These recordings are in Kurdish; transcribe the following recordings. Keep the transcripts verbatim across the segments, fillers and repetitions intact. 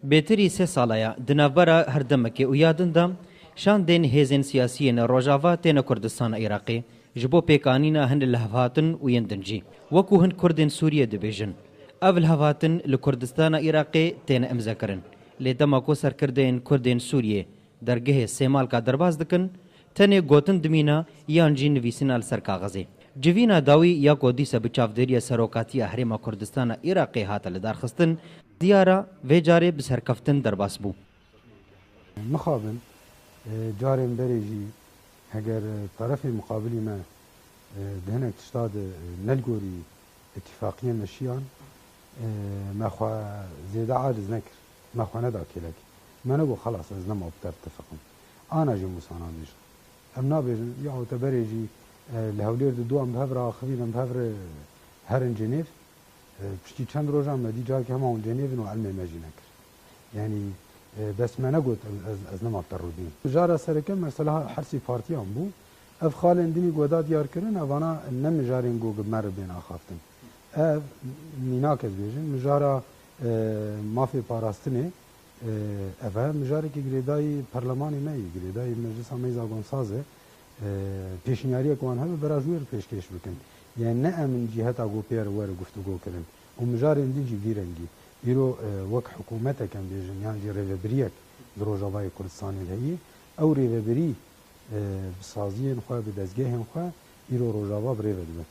Bêtirî sê sala ye di navbera her demekê û ya din de şandên hêzên siyasî yên Rojava têne Kurdistana Iraqê ji bo pêkanîna hin lihevhatin û yên din jî. Wekû hin Kurdên Sûriyê dibêjin, ev lihevhatin li Kurdistana Iraqê têne îmzekirin. Lê dema ku serkirdeyên Kurdên Sûriyê dergehê Sêmalka derbas dikin, tenê gotin dimîne yan jî nivîsîna li ser kaxizê. Civîna dawî ya ku dîsa bi çavdêriya serokatiya Herêma Kurdistana Iraqê hate lidarxistin, diyar e vê carê bi serkeftin derbas bû. Mixabin, e, carên berê jî heger, e, terefê muqabilî me, e, di hinek tişta de, e, ne li gorî îtîfaqiyên me şiyan, e, me xwe zêde aciz nekir, me xwe neda kêlekê. Me negot xelas ez nema bi te bitifiqim. Ana jî em wisa nabêjin. Em nabêjin, yaho te berê jî, e, li Hewlêr di du em bi hev re axivîn, em bi hev re herin Cenêv. E, piştî çend rojan me dî careke hema hûn Cenêv in û ilmê me jî nekir. Yanî, e, bes me negot ez, ez, ez nema te rûdînim. Mijara sereke mesela hersî partiyan bû. Ev xalên din î ku da diyar kirin, evana ne mijarên ku bi me re bên axaftin. Ev, mînak ez bêjim, mijara, e, mafê parastinê, e, ev e mijarekî girêdayî perlemanê me yê, girêdayî Meclisa me yê Zagonsaz e. E, pêşniyariyek wan hebe bera ji wê re pêşkêş bikin. Yanî ne em in cîheta ku pê re were guftûgo kirin. Û mijarên din jî vî rengî. Îro, e, wek hikûmetek em bêjin, yan jî rêvebiriyek li Rojavayê Kurdistanê de heye. Ew rêvebirî, e, bi saziyên xwe, bi dezgehên xwe îro Rojava bi rê ve dibe.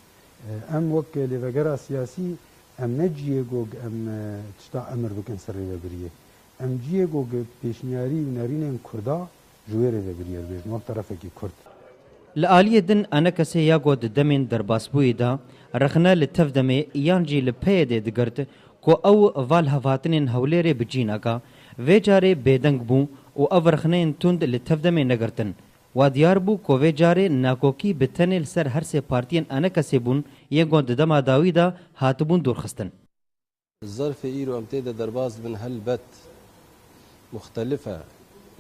E, em wek lêvegera siyasî, em ne cihê ku em, e, tişta emir bikin ser rêvebiriyê. Em cihê ku pêşniyarî û nerînên Kurda ji wê rêvebiriyê dibêjin, wek terefekî Kurd. Li aliyê din ENKSê ya ku di demên derbasbûyî de rexne li TEV-DEMê yan jî li PYDê digirt ku ew va lihevhatinên Hewlêrê bi cî naka, vê carê bêdeng bû û ev rexneyên tund li TEV-DEMê negirtin. Wa diyar bû ku vê carê nakokî bi tenê li ser her sê partiyên ENKSê bûn yên ku di dema dawî de hatibûn dûrxistin. Zerfê îro em tê de derbas dibin helbet muxtelif e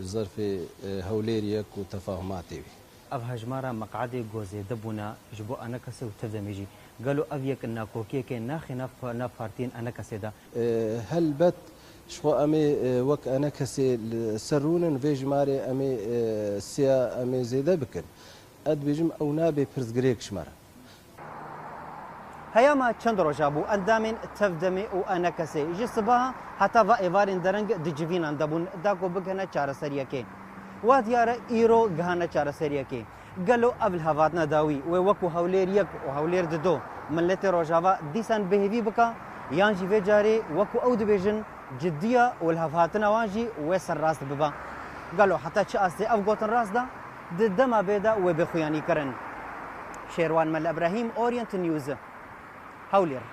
ji zerfê, e, Hewlêrî ye ku tefahumatê wî. Ev hejmara meqadê ku zêde bûne ji bo ENKSê û TEV-DEMê jî, gelo ev yek nakokiyekê naxê nav, nav partiyên ENKSê de? E, helbet ji xwe em ê, e, wek ENKSê li ser rûnin, vê jimarê em ê, e, siya em ê zêde bikin. Ez dibêjim ew nabe pirsgirêk ji me re. Heyama çend roja bû endamên TEV-DEMê û ENKSê ji sibaha heta va êvarên dereng di civînan de bûn da ku bigihine çareseriyekê. Wa diyar e îro gihane çareseriyekê. Gelo ev lihevhatina dawî wê wekû Hewlêr yek û Hewlêr dido miletê Rojava dîsan bêhêvî bika yan jî vê carê wekû ew dibêjin ciddiya û lihevhatina wan jî wê serrast biba? Gelo heta çi astê ev gotin rast da? Di dema bê de wê bê xuyanî kirin. Şêrwan Mel Ebrahîm, Orient News, Hewlêr.